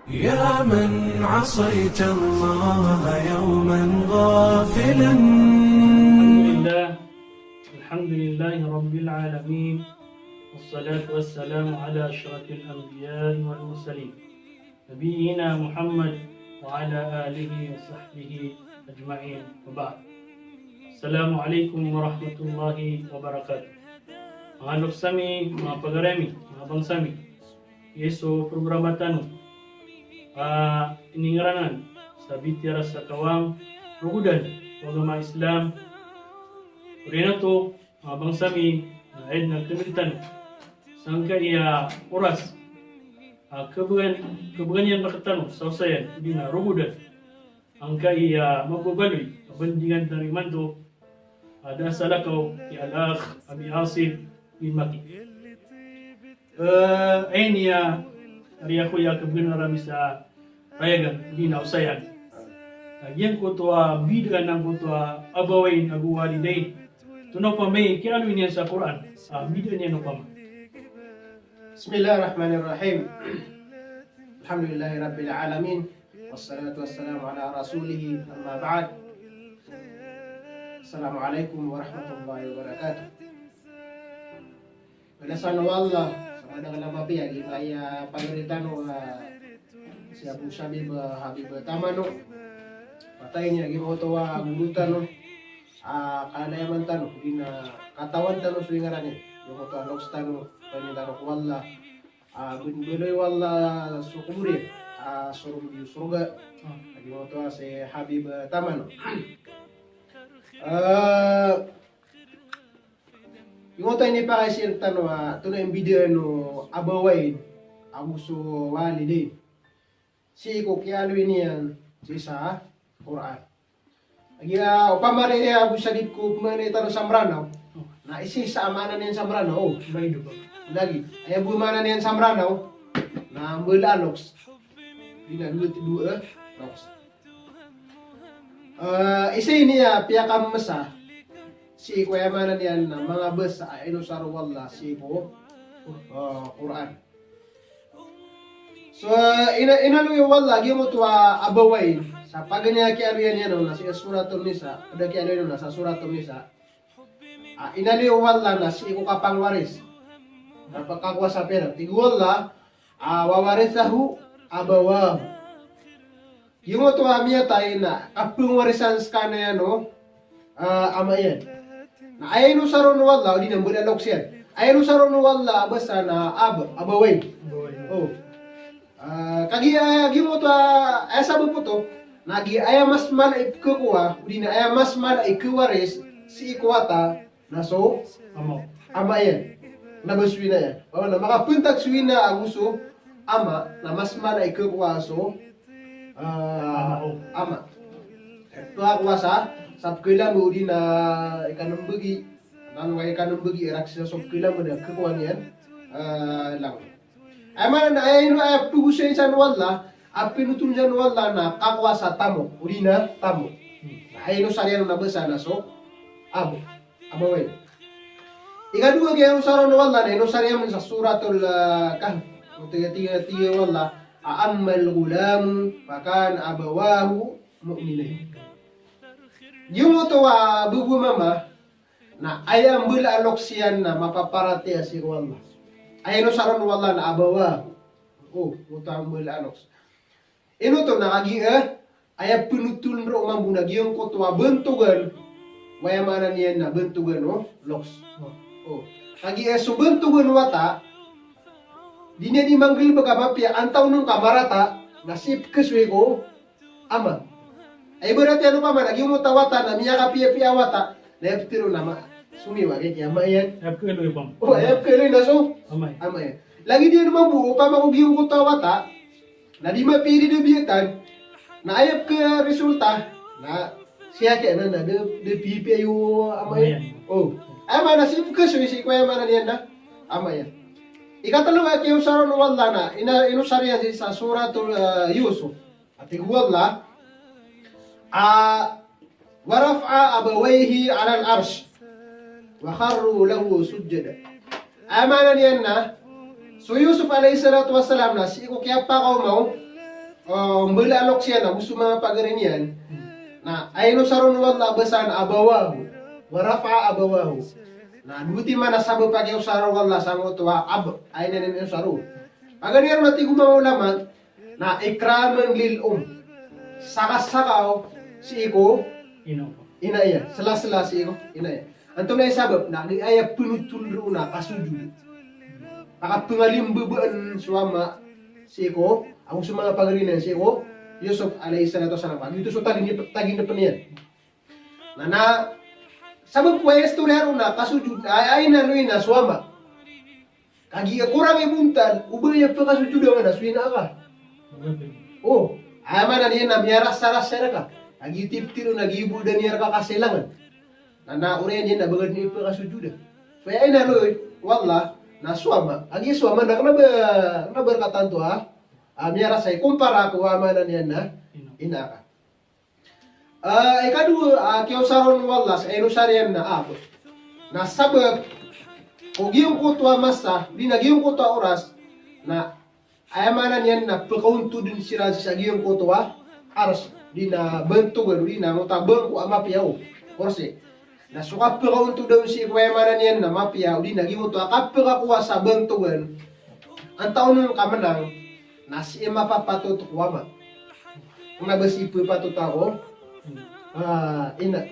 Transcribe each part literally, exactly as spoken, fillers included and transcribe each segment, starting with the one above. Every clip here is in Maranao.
يا من عصيت الله يوما غافلا. الحمد لله، الحمد لله رب العالمين، والصلاة والسلام على أشرف الأنبياء والمرسلين، نبينا محمد وعلى آله وصحبه أجمعين، وبعد. السلام عليكم ورحمة الله وبركاته. Manga loks ami, manga pagari ami, manga bangsa ami. Giya so programa tano a iningranan sa Bitiara sa Kawang, Rogodan ko Agama Islam. Oriyan oto, manga bangsa ami, na aya dn a kndg tano sangkai a oras a khabgan, khabgan iyan rktano sa osayan, odi na rogodan. Angkai a mababaloy a bandingan tano imanto a da a salakaw i Al-Akh Abi Asif bin Maki. Eh, aya niyan a riyakoya a khabgan ami sa rayagan, odi na osayan. Na giyangkoto a bid'ah angkoto a abawayn ago walidayn. Tonaa pman i kiyaaloy niyan sa Qur'an a bid'ah niyan opama. Bismillahirrahmanirrahim. Alhamdulillahi Rabbil Alamin. Wassalatu wassalamu ala rasulih, amma ba'd. Assalamu alaikum warahmatullahi wabarakatuh. Balasan o Allah sa madakl a mapiya, giya pagari tano a si Abu Shabib, ah, Habib Tamano. Patay niyan, giyoto a goro tano a kalayaman tano, odi na katawan tano so ingaran iyan. Giyoto a loks tano, pangnin tano ko Allah a baloy o Allah so kobor iyan a sorga, sorga. Giyoto a si Habib Tamano. Eh, Giyoto a inipakaiza tano a tonaa i mbidaan o abawayn ago so walidayn sii ko kiyaaloy niyan sii sa Qur'an. Giya opama aya bo sa di ko pmaanay tano sa Mranaw, na isa-isa a maana niyan sa Mranaw, o. Lagid aya bo maana niyan sa Mranaw na mbala a loks. Di na dowa, dowa a loks. Eh, isa ini a piyakamasa sii ko aya maana niyan na manga basa a inosar o Allah sii ko, eh, Qur'an. So, ina, inaloy o Allah giyoto a abawayn sa paganay a kiyaaloyan iyan on na sii Suratun Nisa, pd a kiyaaloyan on na sa Suratun Nisa. A, inaloy o Allah na sii ko kapangwaris. Na pkakowa sa pira. Tig o Allah, a, wa warithahu abawahu. Giyoto a miyatay na kapngwarisan skaniyan o, a, ama iyan. Na aya inosar on o Allah, odi na mbala a loks iyan. Aya inosar on o Allah a basa na ab, abawayn. Abawayn. O. Ah, kagiya, ah, giyoto a, aya sabap oto, na giya aya mas mala i pkhakowa, odi na aya mas mala i khawaris sii ko wata na so ama, ama iyan. Na ba so ina iyan. O, na makapantag so ina ago so ama, na mas mala i khakowa so, ah, ama. Ito a kowa sa, sa pkhalambo odi na ikanmbgi, na ano ka ikanmbgi, irak sa so pkhalambo na khakowa niyan, ah, langon. Aya maana na aya ino, aya pgosayn san o Allah, a pinothol san o Allah na kakowa sa tamok, odi na tamok. Na aya inosar iyan on a basa na so abo, abawayn. Ikadowa a inosar on o Allah na inosar iyan sa Suratul, ah, Kahf. Tig, tig, tig o Allah, "Ammal ghulamu fakana abawahu mu'minayn." Giyoto a bo a mama, na aya mbala a loks iyan na mapaparatiyaya sii ko Allah. Aya inosar on o Allah na abawahu. O, giyoto a mbala a loks. Ino oto na kagiya, eh, aya pnothol ron mambo na giyangkoto a bantogan, aya maana niyan na bantogan o loks. O. Kagiya so bantogan o wata, di niyan di manggalbk a mapiya, antawaa on ka marata, na sii pkhasoy ko ama. Aya ibarat iyan opama na giyoto a wata na miyakapiyapiya a wata, na aya ptharoon na ama. Somiyowa giya ama iyan. Aya pkhaaloy opama. O, aya pkhaaloy na so ama iyan. Ama iyan. Lagid iyan mambo, opama ko giyangkoto a wata na di mapiya i didabiyatan, na aya pkharesulta na sii aki na, na da, da piyapiya o ama iyan. Ama iyan. O. Aya maana sii pkhasoy, sii ko aya maana niyan na ama iyan. Ikatlo a kiyaosar on o Allah na ina, inosar iyan sii sa Suratul, eh, Yusuf. A tig o Allah, a, "Wa rafa'a abawayhi 'alal 'arsh, wa kharru lahu sujjada." Aya maana niyan na so Yusuf alayhis salatu wassalam na sii ko kiyapakaoma on ah, mbala a loks iyan ago so manga pagari niyan. Na aya inosar on o Allah a basa na abawahu, wa rafa'a abawahu. Na dowa timan a sabap a kiyaosar o Allah sangkoto a ab, aya niyan inosar on. Paganay ron a tig o manga ulama, na ikraman lil um. Sakasakaw sii ko ina, ina iyan. Selasela sii ko ina iyan. Antonaa i sabap? Na aya penothol roo na kasojod. Pakapengalimbabaan so ama sii ko, ago so manga pagari niyan sii ko Yusuf alayhis salatu wassalam. Giyoto so tagin, tagin iyan. Na, na sabap ko aya istoriya roo na kasojod, aya, aya ina, ina so ama. Kagiya korang i bontal, o ba aya pekasojoda ngka na so ina ka. O, aya maana niyan na miyarasarasa rka. Kagiya titiro na giya bo da niyan rka kaselangan. Na, na oriyan iyan na ba ngka den ipekasojoda. So aya ina, ina o Allah, na so ama. Kagiya so ama na kena ba, kena ba rka tanto a, a, miyarasay, kumpara ko aya maana niyan na ina ka. Ah, ikadowa, ah, kiyaosar on o Allah sa inosar iyan na ab. Na sabap ko giyangkoto a masa, odi na giyangkoto a oras, na aya maana niyan na pekaontoden siran sii sa giyangkoto a Arsh, odi na bantogan, odi na ngoto a bangko a mapiya o, Kursi. Na so kapekaontoda on sii ko aya maana niyan na mapiya, odi na giyangkoto a kapekakowa sa bantogan, antaa on ka menang, na sii mapapatot ko ama. Kena ba sii pepatot ko, ah, ina.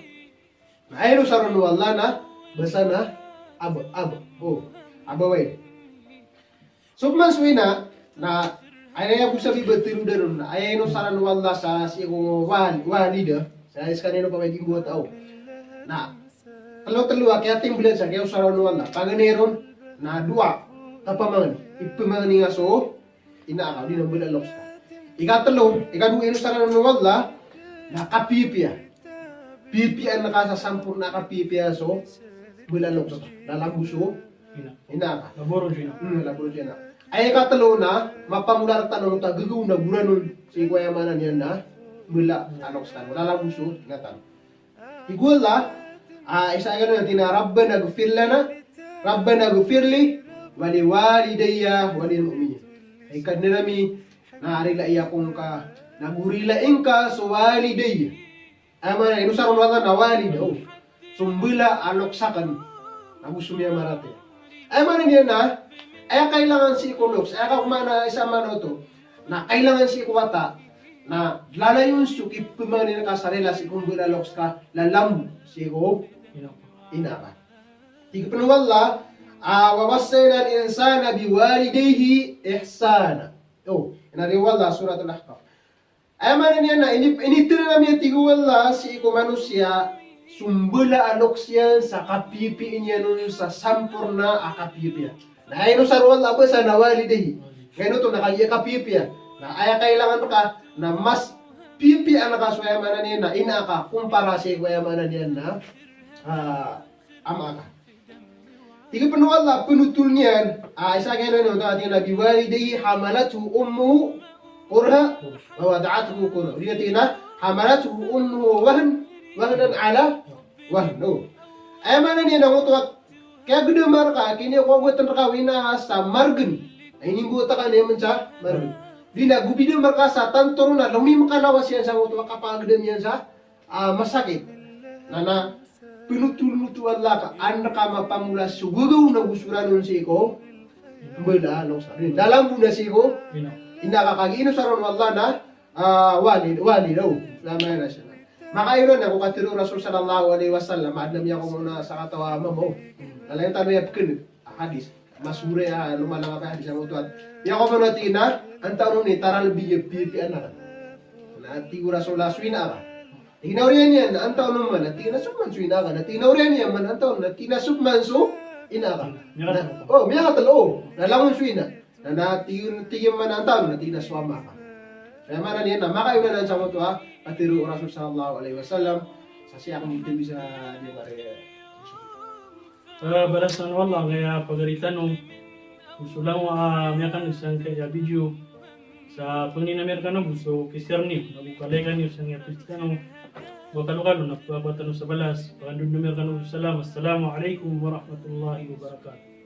Na aya inosar on o Allah na basa na ab, ab, o, abawain. So pman so ina, na aya bo sa bibatero daron, na aya inosar on o Allah sa sii ko wal-, walida, sa iskaniyan o pamagimbo a taw. Na telo-telo a kiyatimblan sa kiyaosar on o Allah. Paganay ron, na dowa, kapamangni. Ipemangni ngka so ina ka, odi na mbala a loks ka. Ikatelo, ikadowa inosar on o Allah, na kapiyapiya. Piyapiyaan ka sa samporna a kapiyapiya so mbala a loks ka. Lalambo so ina, ina ka. Laboron so ina. Hmm, laboron so ina. Aya ikatelo na mapamolar tano ta gagaw na goranon sii ko aya maana niyan na mbala a loks tano. Lalambo so ina tano. Tig o Allah, ah, isa a gana na tig iyan a, "Rabbana ighfir lana, Rabbana ighfir li wa li walidayya wa lil mu'minin." Ay Kadnan ami, na rilai ako ngka, na go rilai ngka so walidayya. Aya maana, inosar on o Allah na walida, o. So mbala a loks aken, ago so miyamaratiyaya. Aya maana niyan na, aya kailangan sii ko loks, aya ka maana, isa maana oto. Na kailangan sii ko wata, na lalayon so kipemangnin ka sa rila sii ko mbala a loks ka, lalambo sii ko ina ka. Tig pen o Allah, ah, "Wa wassayna al-insana biwalidayhi ihsana." O, inari o Allah, Suratul Ahqaf. Aya maana niyan na ini, initero ami, tig o Allah, sii ko manosiya so mbala a loks iyan sa kapiyapiya niyan on sa samporna a kapiyapiya. Na aya inosar o Allah a basa na walidayhi. Kaya oto na kagiya kapiyapiya. Na aya kailangan ka na mas piyapiyaan ka so aya maana niyan na ina ka kumpara sii ko aya maana niyan na, ah, ama ka. Tig pen o Allah, penothol niyan, ah, isa a kailangan oto a tig iyan a, "Biwalidayhi hamalathu ummuhu kurha wa wada'athu kurha." Odi na tig iyan a, "Hamalathu ummuhu wahn, wahnan ala wahn." O. Aya maana niyan na ngoto a kiyagedama rka, kiniyakowatan rka o ina sa margen. Na inimbowat ka niyan man sa margen. Odi na go bidama rka sa tanto ron na lomimekalawas iyan sa ngoto a kapagedam iyan sa ah, masakit. Na, na penothol oto o Allah ka an rka mapamola so gagaw na go soran on sii ko mbala a loks ka. Lalambo na sii ko ina ka, kagiya inosar on o Allah na, ah, walid, walid, o. Lama na siya. Makailay na ko katharo o Rasul sallallahu alaihi wasallam, adn a miyakomono a sakataw a mama, o. Lalayon tano iya pekeneg a hadis. Mas gure a lomalang a hadis a oto a, iya ko man a tig iyan a, antaa on i taralbi a piyapiya anak. Na tig o Rasulullah, so ina ka. Tig iyan a oriyan iyan, antaa on man, na tig iyan a so pman so ina ka. Na tig iyan a oriyan iyan man, antaa on, na tig iyan a so pman so ina ka. Na, o, miyakatelo, o. Na langon so ina. Na, na tig iyan, tig iyan man antaa on, na tig iyan a so ama ka. Aya maana niyan na makailay sa oto a katharo o Rasul sallallahu alaihi wasallam, sa sii ko mintebisa di mare. Ah, balasan o Allah angkaya pagari tano. Go so langon a miyakaneg sangkaya video. Sa pangnin ami rkano go so ki-share niyo, ago ka-like niyo sangkaya page tano. Ba kalokalo na pkhakowa tano sa balas. Pakandodon ami rkano go so salam. Assalamu alaikum warahmatullahi wabarakatuh.